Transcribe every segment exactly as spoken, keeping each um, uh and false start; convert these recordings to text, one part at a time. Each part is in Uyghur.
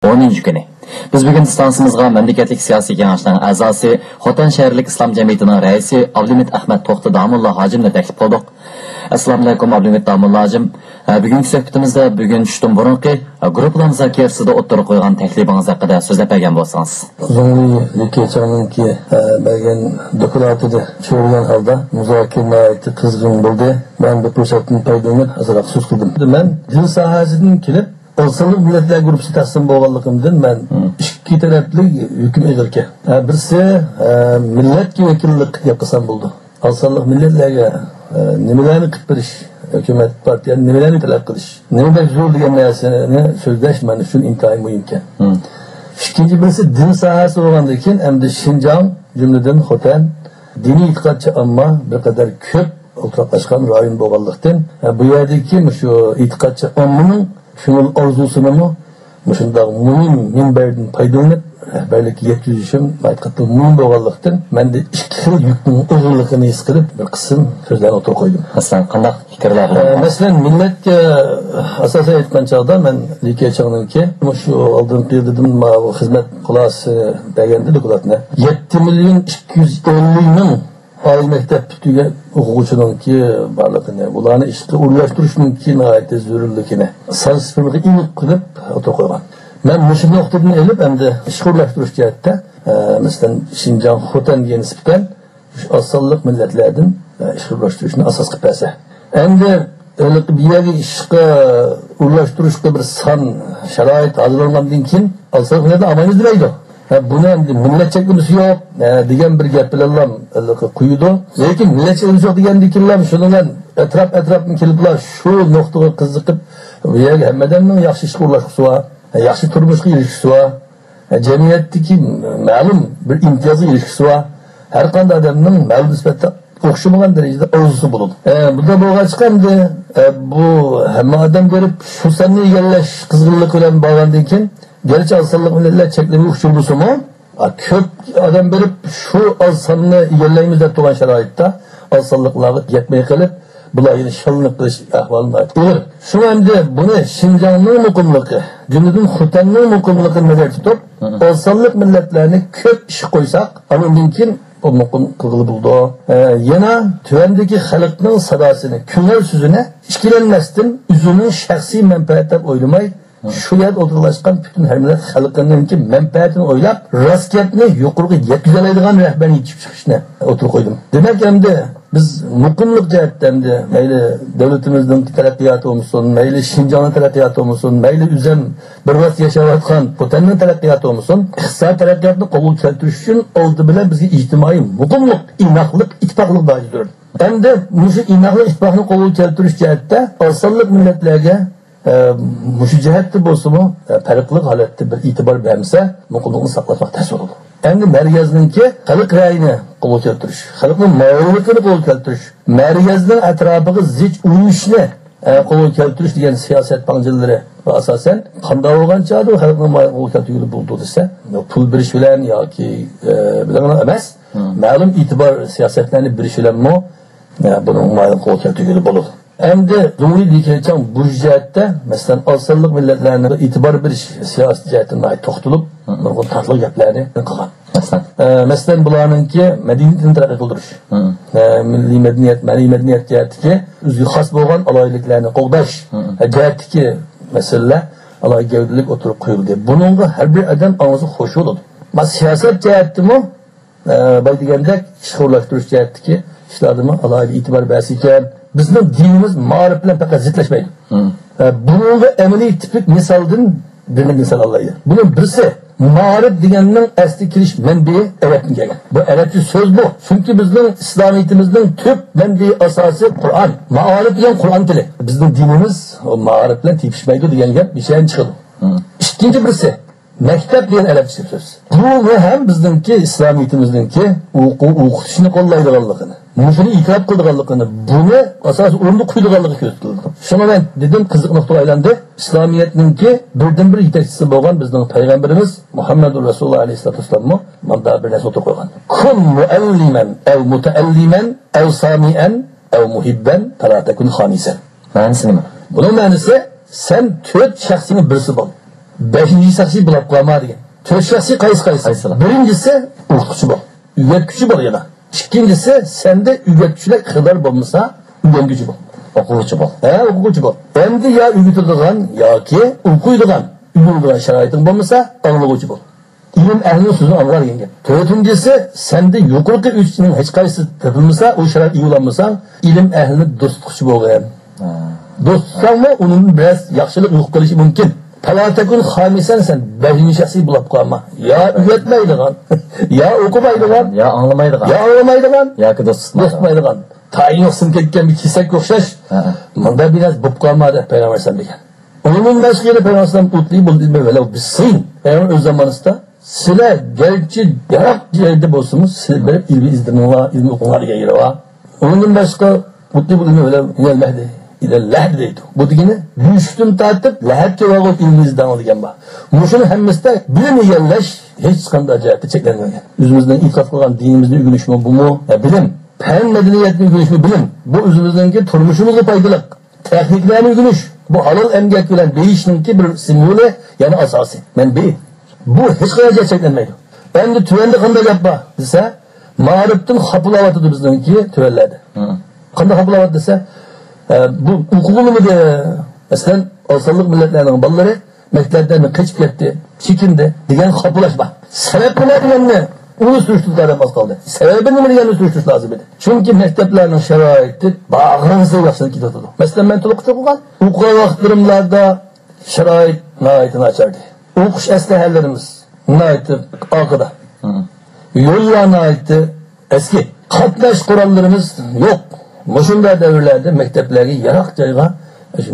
ئونىنچى كۈنى بىز بۈگۈن ئىستانسىمىزغا مەملىكەتلىك سىياسىي كېڭەشنىڭ ئەزاسى، خوتەن شەھەرلىك ئىسلام جەمئىيىتىنىڭ رەئىسى ئابلىمىت ئەخمەت توختى داموللا ھاجىمنى تەكلىپ قىلدۇق. ئەسسالامۇ ئەلەيكۇم، ئابلىمىت داموللا ھاجىم. ھە، بۈگۈنكى سۆھبىتىمىزدە بۈگۈن چۈشتىن بۇرۇنقى، ھە، گۇرۇپپىلار مۇزاكىرىسىدە ئوتتۇرىغا قويغان تەكلىپىڭىز ھەققىدە سۆزلەپ بەرگەن بولسىڭىز. زۇڭلى لى كېچاڭنىڭكى، ھە، بەرگەن دوكلاتىدا چۈشۈرگەن ھالدا مۇزاكىرە ناھايىتى قىزغىن بولدى. مەن بۇ پۇرسەتتىن پايدىلىنىپ ئازراق سۆز قىلدىم. مەن دىن ساھەسىدىن كېلىپ، ئاز سانلىق مىللەتلەر گۇرۇپپىسىغا تەقسىم بولغانلىقىمدىن مەن مم. ئىككى تەرەپلىك ھۆكۈم ئېغىركەن. ھە، بىرسى، ھە، مىللەتكە ۋەكىللىك دەپ قىلسام بولىدۇ. ئاز سانلىق مىللەتلەرگە، ھە، نېمىلەرنى قىلىپ بېرىش ھۆكۈمەت، پارتىيە نېمىلەرنى تەلەپ قىلىش، نېمە بەك زۆرۈر دېگەن نەرسىنى سۆزلەش مەن ئۈچۈن ئىنتايىن مۇھىمكەن. مم. ئىككىنچى بىرسى دىن ساھەسى بولغاندىن كېيىن ئەمدى شىنجاڭ، جۈملىدىن خوتەن، دىنىي ئېتىقادچى ئامما بىر قەدەر كۆپ ئولتۇراقلاشقان رايون بولغانلىقتىن، ھە، بۇ يەردىكى مۇشۇ ئېتىقادچى ئاممىنىڭ كۆڭۈل ئارزۇسىنىمۇ مۇشۇنداق مۇھىم مۇنبەردىن پايدىلىنىپ رەھبەرلىككە يەتكۈزۈشۈم ناھايىتى قاتتىق مۇھىم بولغانلىقتىن، مەندە ئىككى خىل يۈكنىڭ ئېغىرلىقىنى ھېس قىلىپ، بىر قىسىم سۆزلەرنى ئوتتۇرىغا قويدۇم. مەسىلەن، قانداق پىكىرلەر ئە، بىلەن؟ مەسىلەن، مىللەتكە ئاساسەن ئېيتقان چاغدا مەن لى كېچاڭنىڭكى مۇشۇ ئالدىنقى يىلدا دېدىم، ماۋۇ خىزمەت خۇلاسىسى بەرگەندە دوكلاتنى، يەتتە مىليون ئىككى يۈز ئەللىك مىڭ ئالىي مەكتەپ پۈتتۈرگەن ئوقۇغۇچىنىڭكى بارلىقىنى، بۇلارنى ئىشقا ئورۇنلاشتۇرۇشنىڭكى ناھايىتى زۆرۈرلۈكىنى سان سىستېمىغا ئېنىق قىلىپ ئوتتۇرىغا قويغان. مەن مۇشۇ نۇقتىدىن ئېلىپ، ئەمدى ئىشقا ئورۇنلاشتۇرۇش جەھەتتە، ئە، مەسىلەن، شىنجاڭ، خوتەنگە نىسبەتەن مۇشۇ ئاز سانلىق مىللەتلەردىن، ئە، ئىشقا ئورۇنلاشتۇرۇشنى ئاساس قىلىپ بەرسە. ئەمدى ھېلىقى بۇ يەرگە ئىشقا ئورۇنلاشتۇرۇشقا بىر سان شارائىت ھازىرلانغاندىن كېيىن، ئاز سانلىق مىللەتنى ئالمايمىز دېمەيدۇ. ھە، بۇنى ئەمدى مىللەت چەكلىمىسى يوق، ھە، دېگەن بىر گەپ بىلەنلا ھېلىقى قويىدۇ. لېكىن مىللەت چەكلىمىسى يوق دېگەندىن كېيىنلا شۇنىڭ بىلەن ئەتراپ-ئەتراپتىن كېلىپلا شۇ نۇقتىغا قىزىقىپ، بۇ يەرگە ھەممە ئادەمنىڭ ياخشى ئىشقا ئورۇنلاشقۇسى بار، ھە، ياخشى تۇرمۇشقا ئېرىشكۈسى بار، ھە، جەمئىيەتتىكى مەلۇم بىر ئىمتىيازغا ئېرىشكۈسى بار. ھەر قانداق ئادەمنىڭ مەلۇم نىسبەتتە ئوخشىمىغان دەرىجىدە ئارزۇسى بولىدۇ. ئە، بۇنداق بولغاچقا ئەمدى، ئە، بۇ ھەممە ئادەم بېرىپ شۇ ساننى ئىگىلەش قىزغىنلىقى بىلەن بارغاندىن كېيىن، گەرچە ئاز سانلىق مىللەتلەر چەكلىمىگە ئۇچرىمىسىمۇ، ئە، كۆپ ئادەم بېرىپ شۇ ئاز ساننى ئىگىلەيمىز دەپ تۇرغان شارائىتتا ئاز سانلىقلارغا يەتمەي قېلىپ، بۇلار يەنە شاللىنىپ قېلىش ئەھۋالى ناھايىتى ئېغىر. شۇڭا ئەمدى بۇنى شىنجاڭنىڭ مۇقىملىقى، جۈملىدىن خوتەننىڭ مۇقىملىقىنى نەزەردە تۇتۇپ، مم. ئاز سانلىق مىللەتلەرنى كۆپ ئىشقا قويساق، ئاندىن كېيىن بۇ مۇقىم قىلغىلى بولىدۇ. ئە، يەنە تۆۋەندىكى خەلقنىڭ ساداسىنى، كۆڭۈل سۆزىنى ئىككىلەنمەستىن ئۆزىنىڭ شەخسىي مەنپەئەت دەپ ئويلىماي، مم. شۇ يەردە ئولتۇرغان پۈتۈن ھەر مىللەت خەلقىنىڭكى مەنپەئەتىنى ئويلاپ، راست گەپنى يۇقىرىغا يەتكۈزەلەيدىغان رەھبەرنى يېتىشىپ چىقىشنى ئوتتۇرىغا قويدۇم. دېمەك، ئەمدى بىز مۇقىملىق جەھەتتە ئەمدى مەيلى دۆلىتىمىزنىڭ تەرەققىياتى بولمىسۇن، مەيلى شىنجاڭنىڭ تەرەققىياتى بولمىسۇن، مەيلى ئۆزۈم بىر ۋاقىت ياشاۋاتقان خوتەننىڭ تەرەققىياتى بولمىسۇن، ئىقتىسادىي تەرەققىياتنى قولغا كەلتۈرۈش ئۈچۈن ئالدى بىلەن بىزگە ئىجتىمائىي مۇقىملىق، ئىناقلىق، ئىتتىپاقلىق دائىرىسى زۆرۈر. ئەمدى مۇشۇ ئىناقلىق، ئىتتىپاقنى قولغا كەلتۈرۈش جەھەتتە ئاز سانلىق مىللەتلەرگە ئە، مۇشۇ جەھەتتە بولسىمۇ، ئە، پەرقلىق ھالەتتە بىر ئېتىبار بەرمىسە، مۇقىملىقنى ساقلاتماق تەس بولىدۇ. ئەمدى مەركەزنىڭكى خەلق رەيىنى قولغا كەلتۈرۈش، خەلقنىڭ ماۋۇلىقىنى قولغا كەلتۈرۈش، مەركەزنىڭ ئەتراپىغا زىچ ئۇيۇشنى، ئە، قولغا كەلتۈرۈش دېگەن سىياسەت پاڭجىلىرى ئاساسەن قانداق بولغان چاغدا خەلقنىڭ ماۋۇلىقىنى قولغا كەلتۈرگىلى بولىدۇ دېسە، پۇل بېرىش بىلەن ياكى، ئە، بىلەن ئەمەس، مم. مەلۇم ئېتىبار سىياسەتلەرنى بېرىش بىلەنمۇ، ئە، بۇنىڭ ماۋۇلىقىنى قولغا كەلتۈرگىلى بولىدۇ. ئەمدى زۇڭلى لى كېچاڭ بۇ جەھەتتە، مەسىلەن، ئاز سانلىق مىللەتلەرنىڭ ئېتىبار بېرىش سىياسىتى جەھەتتىن ناھايىتى توختىلىپ، نۇرغۇن تارتلىق گەپلەرنى قىلغان. مەسىلەن؟ ئە، مەسىلەن، بۇلارنىڭكى مەدەنىيىتىنى تەرەققىي قىلدۇرۇش، ئە، مىللىي مەدەنىيەت، مەدەنىي مەدەنىيەت جەھەتتىكى ئۆزىگە خاس بولغان ئالاھىدىلىكلەرنى قوغداش، ئە، جەھەتتىكى مەسىلىلەر ئالاھىدە گەۋدىلىك ئوتتۇرىغا قويۇلدى. بۇنىڭغا ھەر بىر ئادەم ئاڭلىسا خوش بولىدۇ. ما سىياسەت جەھەتتىمۇ ئە، باي دېگەندەك ئىشقا ئورۇنلاشتۇرۇش جەھەتتىكى ئىشلاردىمۇ ئالاھىدە ئېتىبار بەرسىكەن. بىزنىڭ دىنىمىز مائارىپ بىلەن پەقەت زىتلەشمەيدۇ. مم. ئە، بۇنىڭغا ئەمەلىي تىپىك مىسالدىن بىرنى مىسال ئالايلى. بۇنىڭ بىرسى، مائارىپ دېگەننىڭ ئەسلى كېلىش مەنبىيى ئەرەبتىن كەلگەن. بۇ ئەرەبچە سۆز بۇ. چۈنكى بىزنىڭ ئىسلامىيىتىمىزنىڭ تۈپ مەنبىيى ئاساسى قۇرئان. مائارىپ دېگەن قۇرئان تىلى. بىزنىڭ دىنىمىز ئۇ مائارىپ بىلەن تېپىشمايدۇ دېگەن گەپ بىشەن چىقىدۇ. مم. ئىككىنچى بىرسى، مەكتەپ دېگەن ئەرەبچە سۆز. بۇمۇ ھەم بىزنىڭكى ئىسلامىيىتىمىزنىڭكى ئوقۇ-، ئوقۇتۇشنى قوللايدىغانلىقىنى، مۇشۇنى ئېتىراپ قىلىدىغانلىقىنى، بۇنى ئاساسىي ئورۇندا قويىدىغانلىقى كۆرسىتىلىدۇ. شۇڭا مەن دېدىم، قىزىق نۇقتىغا ئايلاندى. ئىسلامىيەتنىڭكى بىردىنبىر يېتەكچىسى بولغان بىزنىڭ پەيغەمبىرىمىز مۇھەممەدۇر رەسۇلۇللاھ ئەلەيھىسسالاتۇ ۋەسسالاممۇ مۇنداق بىر نەرسە ئوتتۇرىغا قويغان. كن مؤلما أو متعلما أو سامعا أو محبا فلا تكن خامسا. مەنىسى نېمە؟ بۇنىڭ مەنىسى، سەن تۆت شەخسنىڭ بىرسى بول. بەشىنچى شەخسىي بولۇپ قالما دېگەن. تۆت شەخسىي قايسى قايسى؟ قايسىلار؟ بىرىنچىسى ئوقۇتقۇچى بول. ئۆگەتكۈچى بول يەنە. ئىككىنچىسى، سەندە ئۆگەتكۈچىلىك ئىقتىدار بولمىسا، ئۆگەنگۈچى بول. ئوقۇغۇچى بول. ھە، ئوقۇغۇچى بول. ئەمدى يا ئۆگىتىدىغان ياكى ئوقۇيدىغان، ئۆگىنىدىغان شارائىتىڭ بولمىسا، ئاڭلىغۇچى بول. ئىلىم ئەھلىنىڭ سۆزىنى ئاڭلا دېگەن گەپ. تۆتىنچىسى، سەندە يۇقىرىقى ئۈچنىڭ ھېچقايسىسى تېپىلمىسا، ئۇ شارائىت ئىگە بولالمىساڭ، ئىلىم ئەھلىنى دوست تۇتقۇچى بولغىن. ھە. دوست تۇتساڭمۇ، ئۇنىڭدىن بىرەر ياخشىلىق يۇقۇپ قېلىشى مۇمكىن. پەلا تەكۇن خامىسەن، سەن بەشىنچى شەخسىي بولۇپ قالما. يا ئۆگەتمەيدىغان، يا ئوقۇمايدىغان، يا ئاڭلىمايدىغان. يا ئاڭلىمايدىغان. ياكى دوست دوست تۇتمايدىغان. تۇتمايدىغان. تايىنى سىنىپ كەتكەن بىر كېسەككە ئوخشاش. ھە. مۇنداق بىر نەرسە بولۇپ قالما دەپ پەيغەمبەر ئەلەيھىسسالام دېگەن. ئۇنىڭدىن باشقا يەنە پەيغەمبەر ئەلەيھىسسالام ئۇتلى بولدى ۋەلەۋ بىسسىن. پەيغەمبەر ئۆز زامانىسىدا، سىلەر گەرچە يىراق يەردە بولسىمۇ، سىلەر بېرىپ ئىلمى ئىزدىنىڭلار، ئىلمى ئوقۇڭلار دېگەن يېرى بار. ئۇنىڭدىن باشقا، ئۇتلى بولدى ۋەلەۋ مىنەل مەھدى ئىلەل لەھدى دەيدۇ. بۇ دېگىنى، بۆشۈكتىن تارتىپ لەھەتكە بارغۇچە ئىلمى ئىزدەڭ دېگەن بار. مۇشۇنىڭ ھەممىسىدە بىلىم ئىگىلەش ھېچقانداق جەھەتتە چەكلەنمىگەن. ئۆزىمىزنىڭ ئېتىقاد قىلغان دىنىمىزنى ئۆگىنىشمۇ بۇمۇ، ھە، بىلىم. پەن مەدەنىيەتنى ئۆگىنىشمۇ بىلىم. بۇ ئۆزىمىزنىڭكى تۇرمۇشىمىزغا پايدىلىق. تېخنىكىلەرنى ئۆگىنىش، بۇ ھالال ئەمگەك بىلەن بېيىشنىڭكى بىر سىمۋولى، يەنى ئاساسى، مەنبىيى. بۇ ھېچقانداق چەكلەنمەيدۇ. ئەمدى تۆۋەندە قانداق گەپ بار دېسە، مائارىپتىن خاپىلاۋاتىدۇ بىزنىڭكى تۆۋەنلەردە. ھە. قانداق خاپىلاۋاتىدۇ دېسە، ئە، بۇ ئوقۇغىلىمىدى؟ مەسىلەن، ئاز سانلىق مىللەتلەرنىڭ بالىلىرى مەكتەپلەردىن قېچىپ كەتتى، چېكىندى دېگەن خاپىلاش بار. سەۋەب نېمە دېگەننى ئۇنى سۈرۈشتۈرۈپ ئادەم ئاز قالدى. سەۋەبى نېمە دېگەننى سۈرۈشتۈرۈش لازىم ئىدى. چۈنكى مەكتەپلەرنىڭ شارائىتى بارغانسېرى ياخشىلىنىپ كېتىۋاتىدۇ. مەسىلەن، مەن تولۇقچە ئوقۇغان، ئوقۇغان ۋاقىتلىرىملاردا شارائىت ناھايىتى ناچار ئىدى. ئوقۇش ئەسلىھەلىرىمىز ناھايىتى ئارقىدا. ھە. يوللار ناھايىتى ئەسكى. قاتناش قوراللىرىمىز يوق. مۇشۇنداق دەۋرلەردە مەكتەپلەرگە يىراق جايغا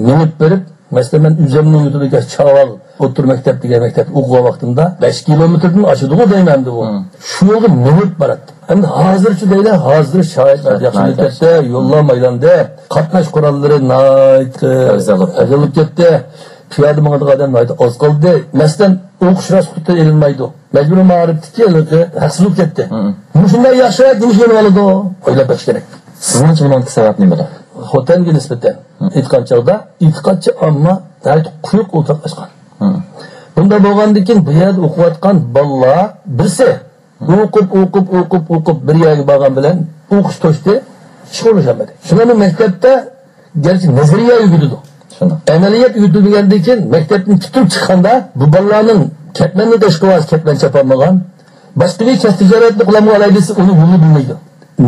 مېڭىپ بېرىپ، مەسىلەن، مەن ئۆزۈمنىڭ يۇرتىدىكى چاۋال ئوتتۇرا مەكتەپ دېگەن مەكتەپتە ئوقۇغان ۋاقتىمدا بەش كىلومېتىردىن ئاشىدىغۇ دەيمەن ئەمدى ئۇ. ھە. شۇ يولدا مېڭىپ باراتتىم. ئەمدى ھازىرچۇ دەيلى، ھازىر شارائىتلار شارائىتلار ياخشىلىنىپ ياخشى. كەتتى، يوللار مايلاندى، قاتناش قوراللىرى ناھايىتى ئەۋزەل بولۇپ كەتتى. ئەۋزەل بولۇپ كەتتى. پىيادە ماڭىدىغان ئادەم ناھايىتى ئاز قالدى. مەسىلەن، ئوقۇش راسخوتى ئېلىنمايدۇ. مەجبۇرىي مائارىپتىكى ھېلىقى ھەقسىز بولۇپ كەتتى. ھە. مۇشۇنداق ياخشى نېمە ئىشلىنىۋالىدۇ؟ ئويلاپ بېقىش كېرەك. سىزنىڭچە بۇنىڭدىكى سەۋەب نېمىدە؟ خوتەنگە نىسبەتەن ھە. ئېيتقان چاغدا ئېتىقادچى ئامما ناھايىتى قويۇق ئولتۇراقلاشقان. ھە. بۇنداق بولغاندىن كېيىن بۇ يەردە ئوقۇۋاتقان بالىلار بىرسى ئوقۇپ، ئوقۇپ، ئوقۇپ، ئوقۇپ، بىر يەرگە بارغان بىلەن ئوقۇش توشتى، ئىشقا ئورۇنلىشالمىدى. شۇلارنى مەكتەپتە گەرچە نەزەرىيە ئۆگىتىدۇ. شۇنداق. ئەمەلىيەت ئۆگىتىلمىگەندىن كېيىن، مەكتەپتىن پۈتتۈرۈپ چىققاندا، بۇ بالىلارنىڭ كەتمەننى تاشقى بارسا كەتمەن چاپالمىغان، باشقا بىر كەسىپ تىجارەتنى قوللانمىغا ئالاي دېسە، ئۇنى يولىنى بىلمەيدۇ.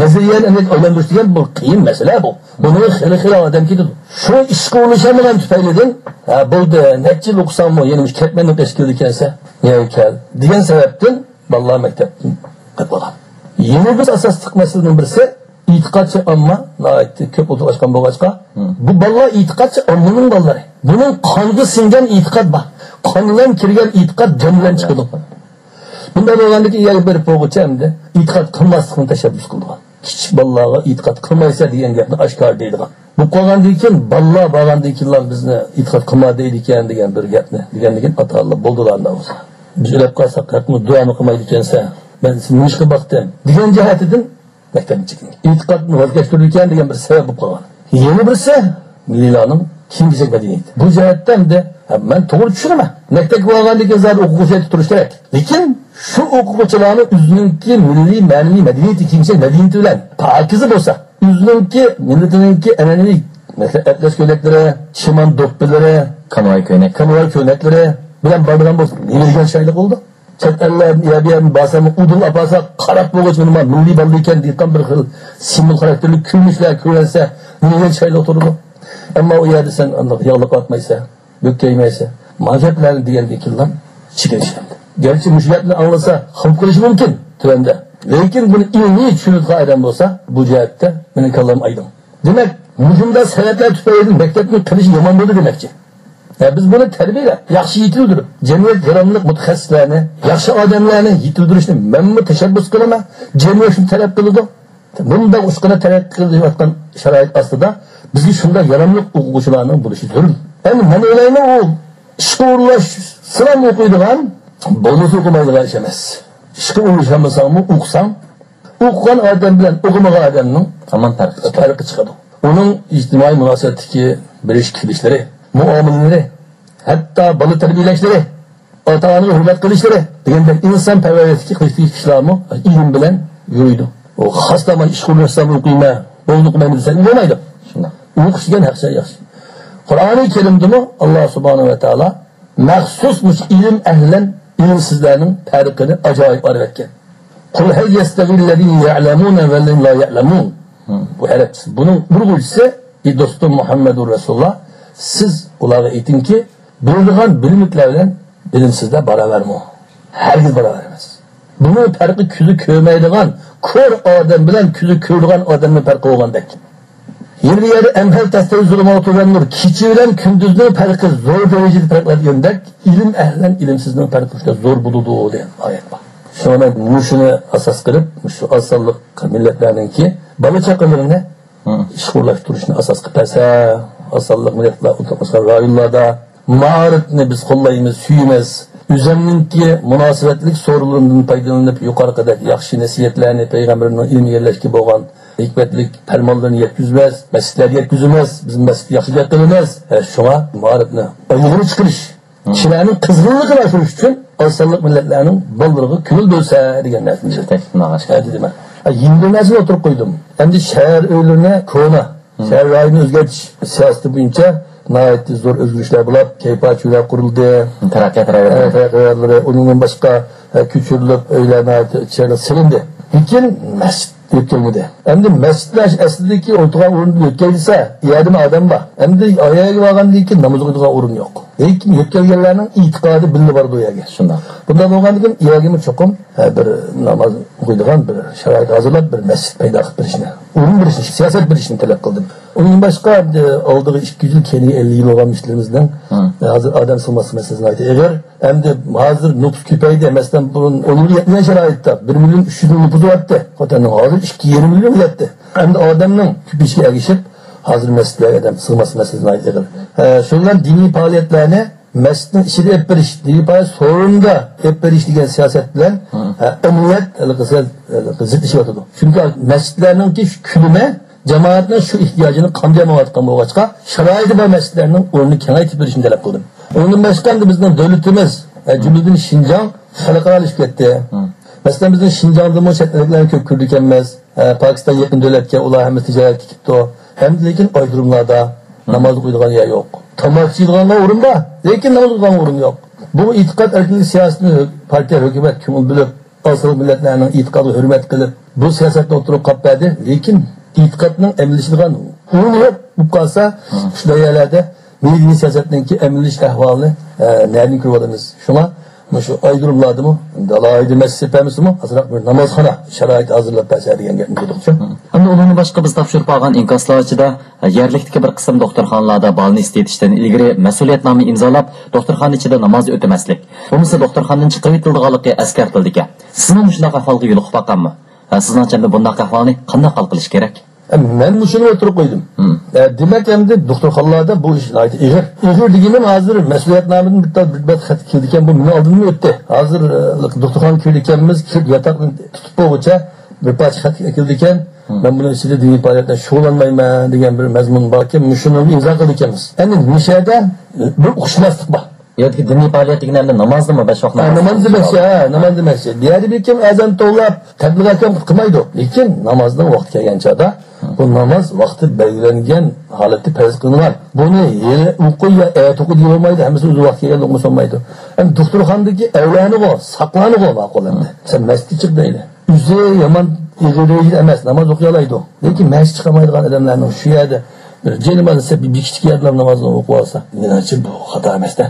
نەزەرىيەنى ئەمەلىيەتكە ئايلاندۇرۇش دېگەن بۇ قىيىن مەسىلە بۇ. بۇنى خېلى خېلى ئادەم كېتىدۇ. شۇ ئىشقا ئورۇنلىشالمىغان تۈپەيلىدىن، ھە، بولدى، نەچچە يىل ئوقۇساڭمۇ، يەنە مۇشۇ كەتمەننى تاشقى كېلىدىكەنسەن، يەنە كەل دېگەن سەۋەبتىن بالىلار مەكتەپتىن قېلىپ قالغان. يەنە بىر ئاساسلىق مەسىلىنىڭ بىرسى، ئېتىقادچى ئامما ناھايىتى كۆپ ئولتۇرۇۋاتقان بولغاچقا، ھە. بۇ بالىلار ئېتىقادچى ئاممىنىڭ بالىلىرى. بۇنىڭ قانغا سىڭگەن ئېتىقاد بار. قان بىلەن كىرگەن ئېتىقاد جان بىلەن چىقىدۇ. بۇنداق بولغاندىكىن، يەرگە بېرىپ بولغۇچە ئەمدى ئېتىقاد قىلماسلىقنى تەشەببۇس قىلىدىغان. كىچىك بالىلارغا ئېتىقاد قىلمايسەن دېگەن گەپنى ئاشكارا دەيدىغان. بولۇپ قالغاندىن كېيىن، بالىلار بارغاندىن كېيىنلا بىزنى ئېتىقاد قىلما دەيدىكەن دېگەن بىر گەپنى دېگەندىن كېيىن، ئاتا-ئانىلار بولدىلا ئۇنداق بولسا. بىز ئۆلۈپ قالساق، ھەقمۇ دۇئامۇ قىلمايدىكەنسەن. مەن سېنى نېمىشقا باقتىم؟ دېگەن جەھەتىدىن مەكتەپنى چېكىندى. ئېتىقادنى ۋاز كەچتۈرىدىكەن دېگەن بىر سەۋەب بولۇپ قالغان. يەنە بىرسى، مىللىيلارنىڭ كىيىم-كېچەك مەدەنىيىتى. بۇ جەھەتتە ئەمدى، ھە، مەن توغرا چۈشىنىمەن. مەكتەپكە بارغاندىن كېيىن زادى ئوقۇغۇچى يەردە تۇرۇش كېرەك. لېكىن شۇ ئوقۇغۇچىلارنىڭ ئۆزىنىڭكى مىللىي مەنىۋى مەدەنىيىتى، كىيىم-كېچەك مەدەنىيىتى بىلەن پاكىزە بولسا، ئۆزىنىڭكى مىللىتىنىڭكى ئەنئەنىۋى، مەسىلەن، ئەتلەس كۆينەكلىرى، چىمان دوپپىلىرى، كانۋاي كۆينەك. كانۋاي كۆينەكلىرى بىلەن بارىدىغان بولسا، نېمە دېگەن چىرايلىق بولىدۇ؟ چەت ئەللەردىن يا بۇ يەردىن بارسا، ئۇدۇل ئاپارسا، قاراپ بولغۇچە مانا مىللىي بالا ئىكەن دېيىدىغان بىر خىل سىمۋول خاراكتېرلىك كۆرۈنۈشلەر كۆرۈنسە، نېمە دېگەن چىرايلىق تۇرىدۇ؟ ئەمما ئۇ يەردە سەن ئانداق ياغلىق ئاتمايسەن. بۆكەيمەيسە، ما گەپلەرنى دېگەندىن كېيىنلا چېكىنىش. گەرچە مۇشۇ گەپنى ئاڭلىسا، خىپ قېلىشى مۇمكىن تۆۋەندە. لېكىن بۇنى ئىلمىي چۈشىنىدىغان ئادەم بولسا، بۇ جەھەتتە مېنىڭ كاللام ئايدىڭ. دېمەك، مۇشۇنداق سەۋەبلەر تۈپەيلىدىن مەكتەپنىڭ قىلىشى يامان بولدى دېمەكچى. ھە، بىز بۇنى تەربىيەلەپ، ياخشى يېتىلدۈرۈپ، جەمئىيەت ياراملىق مۇتەخەسسىسلەرنى، ياخشى ئادەملەرنى يېتىلدۈرۈشنى مەنمۇ تەشەببۇس قىلىمەن. جەمئىيەت شۇنى تەلەپ قىلىدۇ. بۇنداق ئۇچقۇنە تەرەققىي قىلىۋاتقان شارائىت ئاستىدا بىزگە شۇنداق ياراملىق ئوقۇغۇچىلارنىڭ بولۇشى زۆرۈر. ئەمدى مەن ئويلايمەن، ئۇ ئىشقا ئورۇنلاشسىلا ئوقۇيدىغان، بولمىسا ئوقۇمايدىغان ئىش ئەمەس. ئىشقا ئورۇنلىشالمىساڭمۇ ئوقۇساڭ، ئوقۇغان ئادەم بىلەن ئوقۇمىغان ئادەمنىڭ ھامان پەرقى چىقىدۇ. پەرقى چىقىدۇ. ئۇنىڭ ئىجتىمائىي مۇناسىۋەتتىكى بېرىش كېلىشلىرى، مۇئامىلىلىرى، ھەتتا بالا تەربىيەلەشلىرى، ئاتا-ئانىغا ھۆرمەت قىلىشلىرى دېگەندەك ئىنسانپەرۋەرلىككە قىلىشتىكى كىشىلەرمۇ ئىلىم بىلەن يۈرىدۇ. ئۇ خاسلىما ئىشقا ئورۇنلاشسام ئوقۇيمەن، بولدى ئوقۇمايمەن دېسەك بولمايدۇ. شۇنداق. ئوقۇش دېگەن ھەق شەرت ياخشى. قۇرئانى كەرىمدىمۇ ئاللا سۇبھانەھۇ ۋە تائالا مەخسۇس مۇشۇ ئىلىم ئەھلى بىلەن ئىلىمسىزلەرنىڭ پەرقىنى ئاجايىپ ئايرىۋەتكەن. قۇل ھەل يەستەۋىللەزىنە يەئلەمۇنە ۋەللەزىنە لا يەئلەمۇن. بۇ ئەرەبچىسى. بۇنىڭ ئۇيغۇرچىسى، ئى دوستۇم مۇھەممەدۇر رەسۇلۇللا، سىز ئۇلارغا ئېيتىڭكى، بىلىدىغان بىلىملىكلەر بىلەن بىلىمسىزلەر باراۋەرمۇ؟ ھەرگىز باراۋەر ئەمەس. بۇنىڭ پەرقى كۆزى كۆرمەيدىغان كور ئادەم بىلەن كۆزى كۆرىدىغان ئادەمنىڭ پەرقى بولغاندەك. يەنە بىر يەردە ئەم ھەل تەستەۋى زۇلۇماتۇ ۋەن نۇر، كېچە بىلەن كۈندۈزنىڭ پەرقى زور دەرىجىدە پەرقلەنگەندەك، ئىلىم ئەھلى بىلەن ئىلىمسىزنىڭ پەرقى شۇنداق زور بولىدۇ دېگەن ئايەت بار. شۇڭا مەن مۇشۇنى ئاساس قىلىپ، مۇشۇ ئاز سانلىق مىللەتلەرنىڭكى بالا چاقىلىرىنى ئىشقا ئورۇنلاشتۇرۇشنى ئاساس قىلىپ بەرسە، ئاز سانلىق مىللەتلەر ئولتۇراقلاشقان رايونلاردا مائارىپنى بىز قوللايمىز، سۆيىمىز. ئۆزۈمنىڭكى مۇناسىۋەتلىك سورۇنلىرىمدىن پايدىلىنىپ، يۇقىرىقىدەك ياخشى نەسىھەتلەرنى، پەيغەمبىرىمنىڭ ئىلىم ئىگىلەشكە بولغان ھېكمەتلىك پەرمانلىرىنى يەتكۈزىمىز، مەسچىتلەرگە يەتكۈزىمىز. بىز مەسچىتتە ياخشى گەپ قىلىمىز. ھە، شۇڭا مائارىپنى ئىلغىرى چىقىرىش، كىشىلەرنىڭ قىزغىنلىقىنى ئاشۇرۇش ئۈچۈن ئاز سانلىق مىللەتلەرنىڭ بالىلىرىغا كۆڭۈل بۆلسە دېگەن نەرسىنى تەكلىپ قىلماقچى. ھە، دېدىم. ھە، يېڭى بىر نەرسىنى ئوتتۇرىغا قويدۇم. ئەمدى شەھەر ئۆيلىرىنى كونا، شەھەر رايونىنى ئۆزگەرتىش سىياسىتى بويىچە ناھايىتى زور ئۆزگىرىشلەر بولۇپ، كەيپىيات شۆلە قۇرۇلدى. تەرەققىيات ھە، رەھبىرى. تەرەققىيات رەھبىرى، ئۇنىڭدىن باشقا، ھە، كۆچۈرۈلۈپ، ئۆيلەر ناھايىتى چىرايلىق سېلىندى. لېكىن مەسچىت يۆتكەلمىدى. ئەمدى مەسچىتلەر ئەسلىدىكى ئولتۇرغان ئورنىدا يۆتكەي دېسە، يەردىمۇ ئادەم بار. ئەمدى ئايەگە بارغاندىن كېيىن ناماز ئوقۇيدىغان ئورۇن يوق. لېكىن يۆتكەلگەنلەرنىڭ ئېتىقادى بىللە بارىدۇ يەرگە. شۇنداق. بۇنداق بولغاندىن كېيىن يەرگىمۇ چوقۇم، ھە، بىر ناماز ئوقۇيدىغان بىر شارائىت ھازىرلاپ، بىر مەسچىت پەيدا قىلىپ بېرىشنى، ئورۇن بېرىشنى، سىياسەت بېرىشنى تەلەپ قىلدىم. ئۇنىڭدىن باشقا، ئەمدى ئالدىغا ئىككى يۈز يىل، كەينىگە ئەللىك يىل بولغان مەسچىتلىرىمىزنىڭ، ھە، ھازىر ئادەم سىغماسلىق مەسىلىسى ناھايىتى ئېغىر. ئەمدى ھازىر نوپۇس كۆپەيدى. مەسىلەن، بۇرۇن ئون يىل يەتمىگەن شارائىتتا بىر مىليون ئۈچ يۈز مىڭ نوپۇسى بارتتى خوتەننىڭ. ھازىر ئىككى يېرىم مىليون يەتتى. ئەمدى ئادەمنىڭ كۆپىيىشىگە ئەگىشىپ، ھازىر مەسچىتلەرگە ئادەم سىغماسلىق مەسىلىسى ناھايىتى ئېغىر. ھە، شۇنىڭ بىلەن دىنىي پائالىيەتلەرنى مەسچىتنىڭ ئىچىدە ئېلىپ بېرىش، دىنىي پائالىيەت سورۇندا ئېلىپ بېرىش دېگەن سىياسەت بىلەن، ھە، ئەمەلىيەت ھېلىقى سەل، ھېلىقى زىتلىشىۋاتىدۇ. چۈنكى مەسچىتلەرنىڭكى شۇ كۆلىمى جامائەتنىڭ شۇ ئېھتىياجىنى قامدىيالمايۋاتقان بولغاچقا، شارائىتى بار مەسچىتلەرنىڭ ئورنىنى كېڭەيتىپ بېرىشنى تەلەپ قىلدىم. ئۇنىڭدىن باشقا ئەمدى بىزنىڭ دۆلىتىمىز، ئە، جۈملىدىن شىنجاڭ خەلقئارالىشىپ كەتتى. مەسىلەن، بىزنىڭ شىنجاڭدىمۇ چەت ئەللىكلەرنى كۆپ كۆرىدىكەنمىز. ئە، پاكىستان يېقىن دۆلەتكە، ئۇلار ھەممىسى تىجارەتكە كېتىپتۇ. ئەمدى لېكىن ئايرۇملاردا ناماز ئوقۇيدىغان يەر يوق. تاماكا ئىچىدىغانغا ئورۇن بار، لېكىن ناماز ئوقۇيدىغانغا ئورۇن يوق. بۇ ئېتىقاد ئەركىنلىكى سىياسىتىنى پارتىيە، ھۆكۈمەت كۆڭۈل بۆلۈپ، ئاز سانلىق مىللەتلەرنىڭ ئېتىقادىغا ھۆرمەت قىلىپ، بۇ سىياسەتنى ئوتتۇرىغا قويۇپ بەردى. لېكىن ئېتىقادنىڭ ئەمەلىيلىشىدىغان ئورنى يوق بولۇپ قالسا، شۇنداق يەرلەردە مىللىي سىياسەتنىڭكى ئەمەلىيلىشىش ئەھۋالىنى، ئە، نەدىن كۆرۈۋالىمىز؟ شۇڭا مۇشۇ ئايرۇملاردىمۇ ئالاھىدە مەسچىت ئەمەسمۇ، ئازراق بىر نامازخانا شارائىتى ھازىرلاپ بەرسە دېگەن گەپنى قىلدۇقچۇ. ئەمدى ئۇنىڭدىن باشقا بىز تاپشۇرۇپ ئالغان ئىنكاسلار ئىچىدە يەرلىكتىكى بىر قىسىم دوختۇرخانىلاردا بالىنى ئىستېتىشتىن ئىلگىرى مەسئۇلىيەتنامە ئىمزالاپ، دوختۇرخانا ئىچىدە ناماز ئۆتىمەسلىك، بولمىسا دوختۇرخانىدىن چىقىرىۋېتىلىدىغانلىقى ئەسكەرتىلىدىكەن. سىزمۇ مۇشۇنداق ئەھۋالغا يولۇقۇپ باققانمۇ؟ ھە، سىزنىڭچە ئەمدى بۇنداق ئەھۋالنى قانداق ھال قىلىش كېرەك؟ ئە، مەن مۇشۇنى ئوتتۇرىغا قويدۇم. ئە، دېمەك، ئەمدى دوختۇرخانىلاردا بۇ ئىش ناھايىتى ئېغىر. ئېغىر دېگىنىم ھازىر مەسئۇلىيەتنامىدىن بىر، بىر بەت خەت كېلىدىكەن، بۇ مېنىڭ ئالدىمدىن ئۆتتى. ھازىر، ئە، دوختۇرخانىغا كىرىدىكەنمىز، كىرىپ ياتاقنى تۇتۇپ بولغۇچە بىر پارچە خەت كېلىدىكەن. مەن بۇنىڭ ئىچىدە دىنىي پائالىيەت بىلەن شۇغۇللانمايمەن دېگەن بىر مەزمۇن باركەن، مۇشۇنى ئىمزا قىلىدىكەنمىز. ئەمدى مۇشۇ يەردە بىر ئۇقۇشماسلىق بار. يەردىكى دىنىي پائالىيەت دېگىنى ئەمدى نامازنىمۇ بەش ۋاق ھە، ناماز؟ ناماز دېمەكچى، ھە، ناماز دېمەكچى. دىيارى بەلكىم ئەزان توۋلاپ، تەبلىغ ئەكەم قىلمايدۇ. لېكىن نامازنىڭ ۋاقتى كەلگەن چاغدا، بۇ ناماز ۋاقتى بەلگىلەنگەن ھالەتتە پەرز قىلىنغان. بۇنى ھېلى ئوقۇي يا ئەتە ئوقۇي دېيەلمەيدۇ، ھەممىسى ئۆزى ۋاقتى كەلگەندە ئوقۇمىسا بولمايدۇ. ئەمدى دوختۇرخانىدىكى ئەۋلانىغۇ، ساقلانغۇ ماقۇل ئەمدى. سەن مەسچىتكە چىق دەيلى. ئۆزى يامان ئېغىر دەرىجىدە ئەمەس، ناماز ئوقۇيالايدۇ. لېكىن مەسچىتكە چىقالمايدىغان ئادەملەرنىڭ شۇ يەردە بىر جېنىما دېسە، بىر، بىر كىچىك يەردىلا نامازنى ئوقۇۋالسا، مېنىڭچە بۇ خاتا ئەمەستە.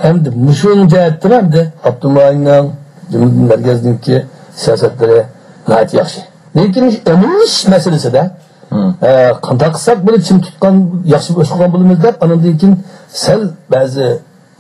ئەمدى مۇشۇ جەھەتتىن ئەمدى ئابدۇماينىڭ، جۈملىدىن مەركەزنىڭكى سىياسەتلىرى ناھايىتى ياخشى. لېكىن ئەمەلىيلىشىش مەسىلىسىدە، ھە، قانداق قىلساق بۇنى چىڭ تۇتقان، ياخشى باشقۇرغان بولىمىز دەپ، ئاندىن كېيىن سەل بەزى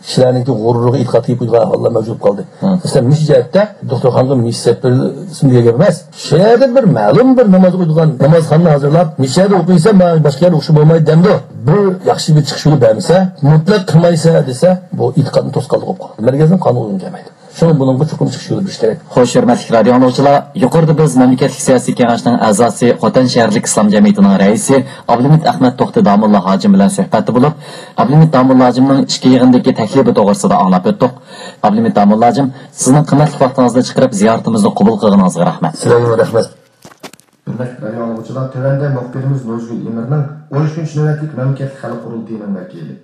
كىشىلەرنىڭكى غۇرۇرىغا ئېتىقاد قىلىپ قويىدىغان ئەھۋاللار مەۋجۇت بولۇپ قالدى. مەسىلەن، مۇشۇ جەھەتتە دوختۇرخانىغا مىسسەپ بېرىلسۇن دېگەن گەپ ئەمەس. شۇ يەردە بىر مەلۇم بىر ناماز ئوقۇيدىغان نامازخانا ھازىرلاپ، مۇشۇ يەردە ئوقۇيسەن، مانا باشقا يەردە ئوقۇشقا بولمايدۇ دەمدۇ. بىر ياخشى بىر چىقىش يولى بەرمىسە، مۇتلەق قىلمايسەن دېسە، بۇ ئېتىقادنى توسقانلىق بولۇپ قالىدۇ. مەركەزنىڭ قانۇنى ئۇيغۇن كەلمەيدۇ. شۇڭا بۇنىڭغا چوقۇم چىقىش يولى بېرىش كېرەك. خوش، ھۆرمەتلىك رادىئو ئاڭلىغۇچىلار، يۇقىرىدا بىز مەملىكەتلىك سىياسىي كېڭەشنىڭ ئەزاسى، خوتەن شەھەرلىك ئىسلام جەمئىيىتىنىڭ رەئىسى ئابلىمىت ئەخمەت توختى داموللا ھاجىم بىلەن سۆھبەتتە بولۇپ، ئابلىمىت داموللا ھاجىمنىڭ ئىككى يىغىندىكى تەكلىپى توغرىسىدا ئاڭلاپ ئۆتتۇق. ئابلىمىت داموللا ھاجىم، سىزنىڭ قىممەتلىك ۋاقتىڭىزنى چىقىرىپ، زىيارىتىمىزنى قوبۇل قىلغىنىڭىزغا رەھمەت. سىلەرگىمۇ رەھمەت. ھۆرمەتلىك رادىئو ئاڭلىغۇچىلار، تۆۋەندە مۇخبىرىمىز نۇزگۈل ئىمىرنىڭ ئون ئۈچىنچى نۆۋەتلىك مەملىكەتلىك خەلق قۇرۇلتىيىنىڭ ۋەكىلى،